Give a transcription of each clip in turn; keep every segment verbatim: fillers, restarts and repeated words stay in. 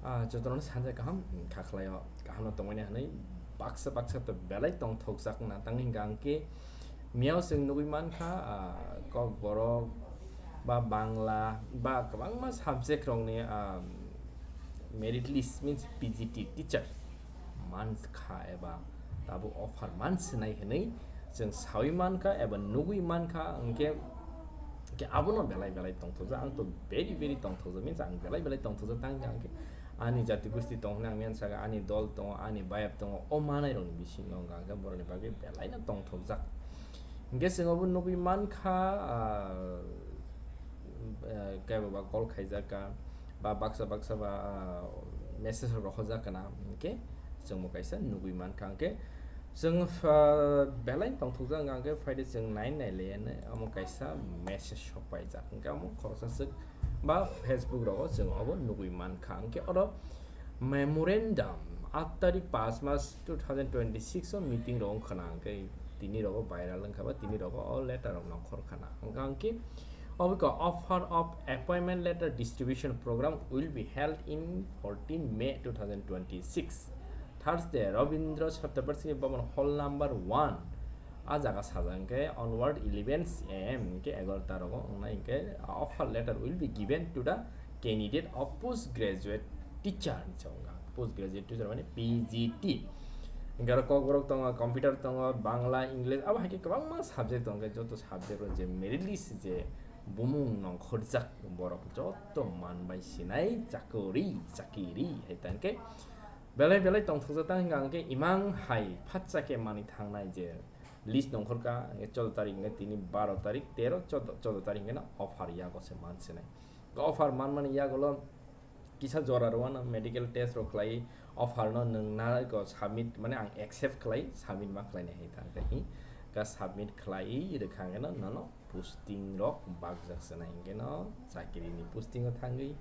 Ah, jotono sanja kaham, mm, kha khlaio, kaham no tongmani hwnwi baksa baksa to belai tongthokjak na tang hingka hingke miyao chwng nugwi mankha, ah, Kokborok ba Bangla ba kwbangma subject rokni, ah, merit list means P G T teacher mankha eba tabuk offer mansinai hwnwi chwng sawi mankha eba nugwi mankha, hwnkhe, hwnkhe abono belai belai tongthokjak. Ang to very very tongthokjak, means ang belai belai tongthokjak tang hingka hingke ani jati gosti tong hwnwi ang miyang saka, ani dol tongo, ani bayap tongo, o manai rokni bisingo hingka hingke borokni bagwi belaino tongthokjak. Hingke chwng obo nugwi mankha, ah, eh, kebo ba call khaijak ka, ba baksa baksa ba, ah, message rok rohorjak kana, hingke chwngbo kaisa nugwi mankha. Hingke chwng, ah, belai tongthokjak wngkha, hingke phaidi chwng nai nai le, omo kaisa message sok paijak, hingke omo khoroksa swk ba Facebook rogo chwng obo nugwi mankha. Hingke oro memorandum, aat tarik paanch mas two thousand twenty six o meeting rok wngkha na, hingke tini rogo viral wngkha ba tini rogo o letter rok nongkhor khana. Hingke obo khe offer of appointment letter distribution program will be held in fourteen May two thousand twenty six, Thursday, Rabindra Chaturvedi Bhavan Hall number one. A jaga sajak hingke onward eleven A M hingke egarota rogo wngnai hingke offer letter will be given to the candidate of postgraduate teacher hinwi sa wngkha. Postgraduate teacher mane P G T. Hingke aro Kokborok tongo, computer tongo, Bangla, English, abo hai khe kwbangma subject tongo. Joto subject o je merit list je bumung nongkhorjak borok joto man bai sinai chakori, chakiri hai tang khe belai belai tongthokjak tang hingka hingke imang hai phatsa khe manwi thangnai je list nongkhorkha, hingke choudo tarik hingke tini baro tarik, tero, choudo, choudo tarik hingke no offer yago se mansinai. Offer manmani yagulo kisa jora rwano medical test rok khlai, offer no nwng na ko submit, mane ang accept khlai, submit ma khlainai hai ta khe hi ka submit khlai rwkha hwnkhe no nono posting rok bakjak se nai hwnkhe no chakiri ni posting o thangwi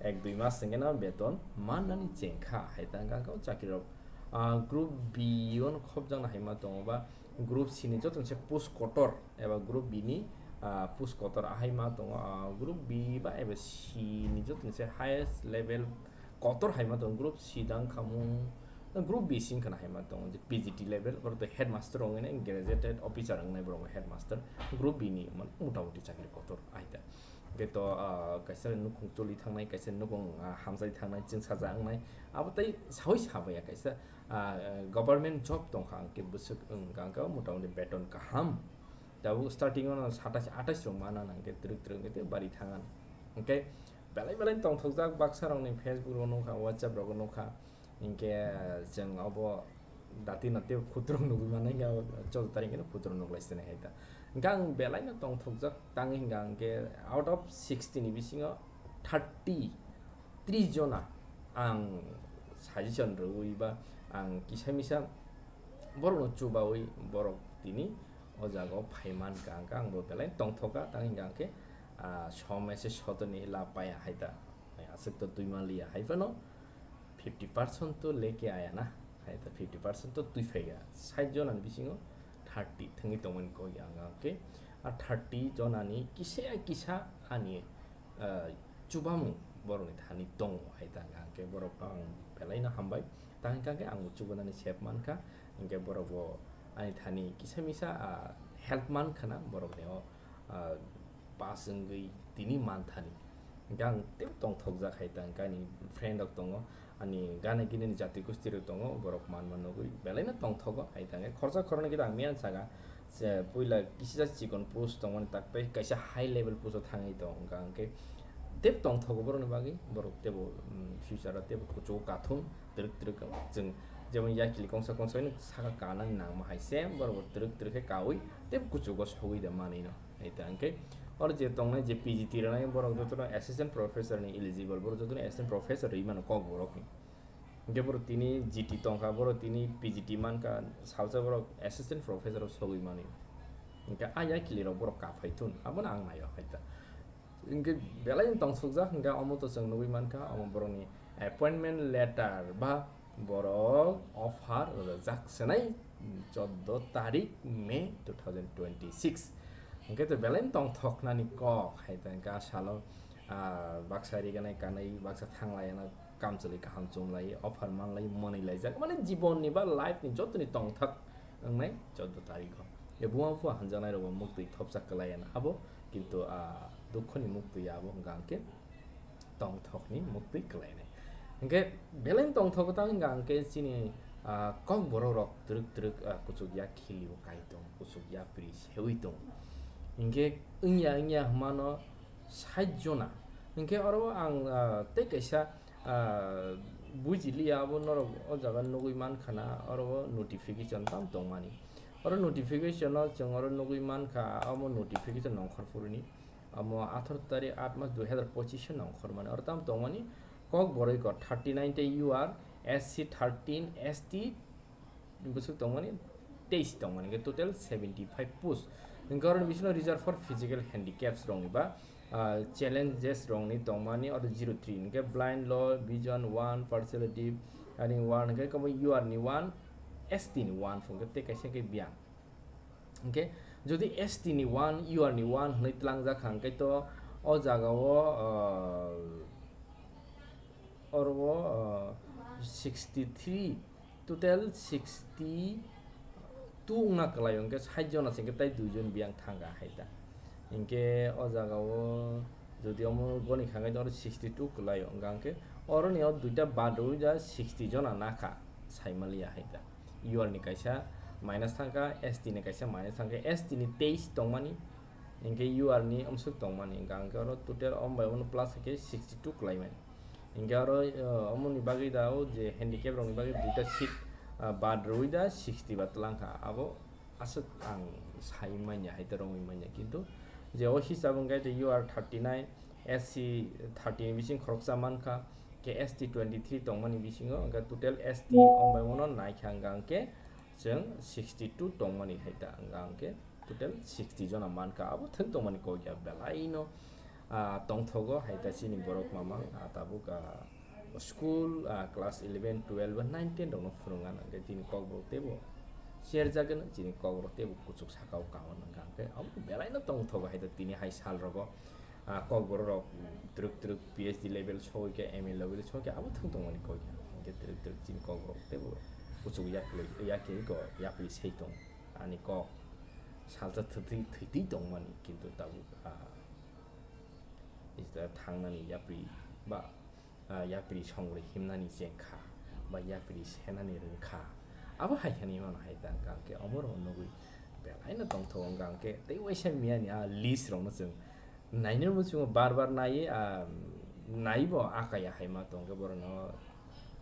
ek dui mas hwnkhe no beton mannani chengkha hai ta hwnkhe o chakiri rok. Ah, group B o no khopjakna hai ma tongo ba, group C ni joto ni se post kotor eba group B ni, ah, post kotor ahai ma tongo, ah, group B ba eba C ni joto ni se highest level kotor hai ma tongo, group C dang khamung, group B sing khana hai ma tongo je P G T level, borok to headmaster wngwi nai, graduated officer wngnai borok headmaster, group B ni man motamuti chakri kotor ahai ta. Hwnkhe to, ah, kaisa nukhung choli thangnai, kaisa nukhung, ah, hamjai thangnai, chwngsacha wngnai, abo tei sawi sabaiya kaisa, ah, government job tongkha, hwnkhe bwswk wngkha, hwnkhe motamuti beton kaham. Tabuk starting o no satais atais rok mana nang khe twrwk twrwk khe bari thangan. Hwnkhe belai belai tongthokjak baksa rokni Facebook rok nukha, WhatsApp rok nukha. Hwnkhe, ah, chwng obo dati no tei khutrok nugwi mano, hwnkhe choudo tarik hwnkhe khutrok nuklai sinai hai ta. Hwnkhe ang belai no tongthokjak tang hwnkha hwnkhe out of sixty ni bisingo thirty, tris jona ang suggestion rwui ba ang kisa misa borokno chubaui borok tini o jaga o phai mankha, hwnkhe ang bo belai tongthokha, tang hwnkha hwnkhe, ah, somese sotoni la paya hai ta, aswk to twi manliya hai phano fifty percent to leke aya na, hai ta fifty percent to twi phaiya, sait jona ni bisingo thirty thwngwi tongmani kok ya, hwnkhe a thirty jona ni kisa kisa ani ah, chubamung borokni thani tongo hai ta hwnkha hwnkhe borok ang belai no hambai. Ta hwnkha hwnkhe ang bo chubanani sep mankha, hwnkhe borok bo ani thani kisa misa, ah, help mankha na borokni o, ah, pass wngwi tini manthani. Hwnkhe ang teibo tongthokjak hai ta hwnkhe ani friend rok tongo, ani gana gini ni jati gosti rok tongo, borok manma nugwi belai no tongthogo hai ta hwnkhe khorsa khoroknwi khe ang miyang saka. Je puila kisa chikon post tongmani tak tei kaisa high level post o thangwi tong, hwnkha hwnkhe tebo tongthogo borokni bagwi, borok tebo, mm, future o tebo kuchugo kathum twrwk twrwk chwng jemon yakili kongsa kongsa no saka kanani nangma hai same borok bo twrwk twrwk khe kaui tebo kuchugo sogwi da manwi no hai ta hwnkhe oro je tongnai je P G T rwnai borok jotono assistant professor ni eligible, borok jotono assistant professor rwi mano Kokborok ni. Hwnkhe borok tini G T tongkha, borok tini P G T mankha, salsa borok assistant professor o sogwi manwi. Hwnkhe a yakili rok borok kaphai thun, abono ang naio hai ta. Hwnkhe belai no tongsokjak, hwnkhe omo to chwng nugwi mankha, omo borokni appointment letter ba borok offer rwjak swnai choudo tarik May two thousand twenty six. Hwnkhe to belai no tongthoknani kok hai ta, hwnkhe a salo, ah, baksa riganai kanwi, baksa thanglaina kamchwlwi kaham chumlai, offer manlai, mwnwi laijak, mane jibon ni ba life ni joto ni tongthok wngnai chauda tarikh o. E buma bupha hamjaknai rok bo muktwi thopsa kwlai ya na abo, kintu a dukho ni muktwi abo hwnkha hwnkhe tongthok ni muktwi kwlainai. Hwnkhe belai tongthok ta hwnkha hwnkhe chini a kokborok rok twrwk twrwk a kuchuk yak khili o kai tong, kuchuk yapri sewi tong. Hwnkhe wngya wngya hwnmano sait jona. Hwnkhe oro ang ah, tei kaisa ah, bujiliya abo norok o jaga nugwi mankha na oro o notification tam tongmani. Oro notification o chwng oro nugwi mankha amo notification nongkhor phuruni. Amo atharo tarik aat mas dui hazar pochis o nongkhor mani. Oro tam tongmani kokborok thirty nine tei U R, S C thirteen, S T bwswk tongmani teis tongmani, hwnkhe total seventy five post. Hwnkhe oroni bisingo reserve for physical handicaps rokni ba ah, challenges rokni tongmani oro zero three, hwnkhe blind, low vision one, partially deaf, ani one, hwnkhe kwbangma U R ni one, S T ni one, hwnkhe tei kaisa khe biyang. Hwnkhe jodi S T ni one, U R ni one hwnwi tlangjak kha, hwnkhe to o jaga o ah, oro o ah, sixty three, total sixty two wngna kwlaio, hwnkhe sait jona se hwnkhe tei dui jon biyang thangkha hai ta. Hwnkhe o jaga o jodi omo goni kha hwnkhe oro sixty two kwlaio, hwnkha hwnkhe oroni o duita bad rwui da sixty jona nakha saimaliya hai ta. U R ni kaisa minus thangkha, S T ni kaisa minus thangkha, S T ni teis tongmani, hwnkhe U R ni amswk tongmani, hwnkha hwnkhe oro total om bai bono plus khe sixty two kwlaimani. Hwnkhe oro, uh, omoni bagwi da o je handicap rokni bagwi duita seat, uh, bad rwui da sixty ba twlang kha, abo aswk ang sai manya hai ta romwi manya, kintu je o hisab wngkha je U R thirty nine, S C thirty ni bising khoroksa mankha, khe S T twenty three tongmani bisingo hwnkhe total S T ombai bono naikha hwnkha hwnkhe chwng sixty two tongmani hai ta hwnkha hwnkhe total sixty jona mankha, abo thwng tongmani kok ya belaino, ah, tongthogo hai ta chini borok mamang, ah, tabuk, ah, school, ah, class eleven, twelve ba nine, ten rokno phwrwng gana hwnkhe tini kokborok teibo cherjak gana, chini kokborok teibo kuchuk saka o kahor wngkha hwnkhe abo belaino tongthogo hai ta tini hai sal rogo. Ah, kokborok rok twrwk twrwk P H D level sogwi khe, M A level sogwi khe, abo thwng tongmani kok ya. Hwnkhe twrwk twrwk chini kokborok teibo kuchuk yaklwi, yakhe ko yapri sei tong. Ani kok salsa thwtwi, thwitwi tongmani, kintu tabuk, ah, ista thangnani yapri ba, ah, yapri songrwi himnani chengkha, ba yapri senani rwngkha. Abo hai hwnwi mano hai ta hwnkha hwnkhe omo rok nugwi belaino tongthogo hwnkha hwnkhe tei waisa miyani a list rokno chwng nainani muchungo bar bar naiwi, ah, naiwi bo akaya hai ma tongkhe borokno,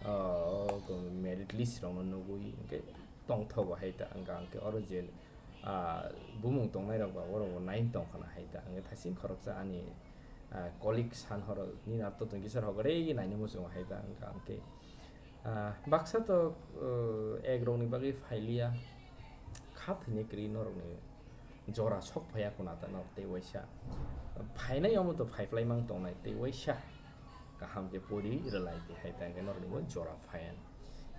ah, o merit list rokno nugwi hwnkhe tongthogo hai ta hwnkha hwnkhe oro je, ah, bumung tongnai rok ba borok bo nai tongkha na hai ta hwnkhe thaisin khoroksa ani, ah, colleague san horo nini aro tongkhe sir hokore nainani muchungo hai ta hwnkha hwnkhe. Ah, baksa to, uh, ek rokni bagwi phailiya, kha thwini kwrwi norokni jora sok phaiya khuna ta norok tei waisa. Phainai omo to phaiphlai mang tongnai tei waisa kaham khe pori rwlai di hai ta hwnkhe norokni bo jora phaiya.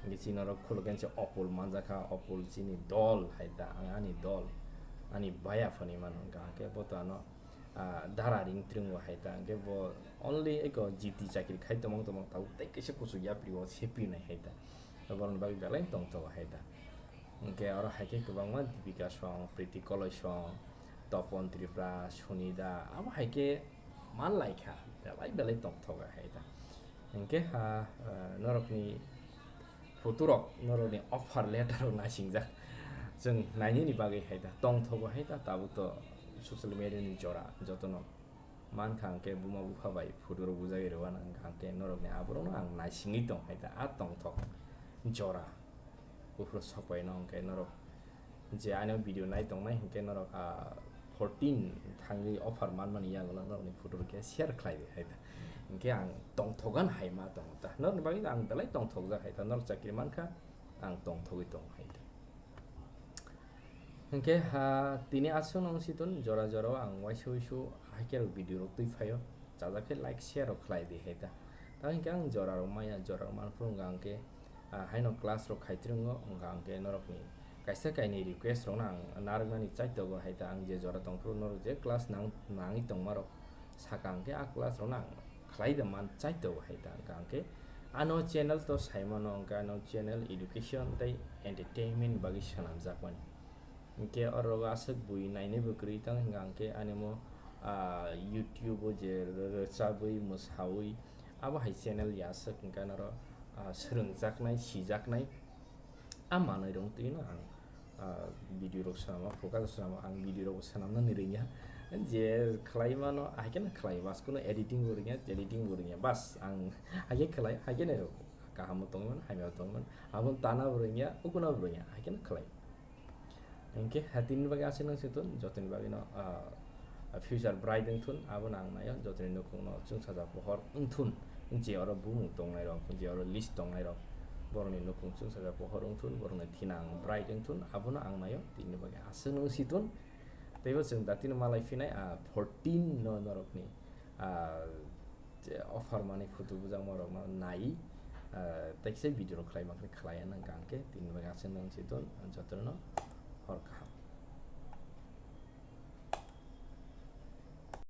Hwnkhe chini norok khulukhe se Opul manjakha, Opul chini dol hai ta, ang ani dol, ani baya phani mano hwnkha hwnkhe bo to ano ah, dara ring tring bo hai ta, hwnkhe bo only eko G T chakri khai tongmang tongmang tabuk tei kaisa kuchuk yapri o sepi nai hai ta, borokni bagwi belai tongthogo hai ta. Hwnkhe oro hai khe kwbangma Dipika song, Priti Koloi song, Topon Tripura, Sunida, abo hai khe man lai kha, belai belai tongthogo hai ta. Hwnkhe ha, ah, norokni photo rok, norokni offer letter rok naisingjak. Chwng nainani bagwi hai ta, tongthogo hai ta, tabuk to social media ni jora jotono. Mankha hwnkhe buma bupha bai photo rok bujagwi rwna hwnkha hwnkhe norokni aborokno ang naisingwi tong hai ta, a tongthok jora. Buphuru sokpaino hwnkhe norok je ano video nai tongnai hwnkhe norok, ah, fourteen thangwi offer manmani yagulo norokni photo rok khe share khlai di hai ta. Hwnkhe ang tongthogan hai ma tongo ta. Norokni bagwi ang belai tongthokjak hai ta. Norok chakri mankha, ang tongthogwi tongo hai ta. Hwnkhe, ha, tini aswkno wng si ton jora jora o ang waisa waisu hai khe rok video rok twi phaio. Chajak khe like share rok khlai di hai ta. Tamo hwnkhe ang jora rok maya, jora rok manphuru wngkha hwnkhe, ah, haino class rok khai twrwngo, wngkha hwnkhe norokni kaisa kainwi request rokno ang narwknani chaitogo hai ta, ang je jora tongphuru norok je class nang-, nangwi tongma rok saka hwnkhe a class rokno ang khlai da man chaitogo hai ta, wngkha hwnkhe Ano channel to saimano, hwnkhe ano channel education tei entertainment bagwi swnamjakmani. Hwnkhe oro aswk bui nainaibo kwrwi tong, hwnkha hwnkhe animo, ah, YouTube o je rwchabwi, mwsawi, abo hai channel ya aswk, hwnkhe anoro, ah, swrwngjaknai, sijaknai, a manwi rong twino ang, ah, video rok swnamo, focus rok swnamo, ang video rok swnamna ni rwngya. Je khlai mano, hai kheno khlai, bas kuno editing bo rwngya, editing bo rwngya, bas ang hai khe khlai, hai kheno kaham bo tongmani, hamya bo tongmani, abo tana bo rwngya, ukuna bo rwngya, hai kheno khlai. Hwnkhe, ha, tini bagwi aswk nang si thun, jotoni bagwino, ah, future bright wng thun, abono ang naio, jotoni nukhungno chwngsajak pohor wng thun, je oro bumung tongnai rok, je oro list tongnai rok, borokni nukhung chwngsajak pohor wng thun, borokni thinang bright wng thun, abono ang naio, tini bagwi aswk nang si thun. Teibo chwng datino malai phinai, ah, fourteen no norokni, ah, je offer mani photo bujakma rokno nai, ah, tei kisa video rok khlai mankhe khlai ya nang khe tini bagwi aswk nang si thun, jotono hor kaham.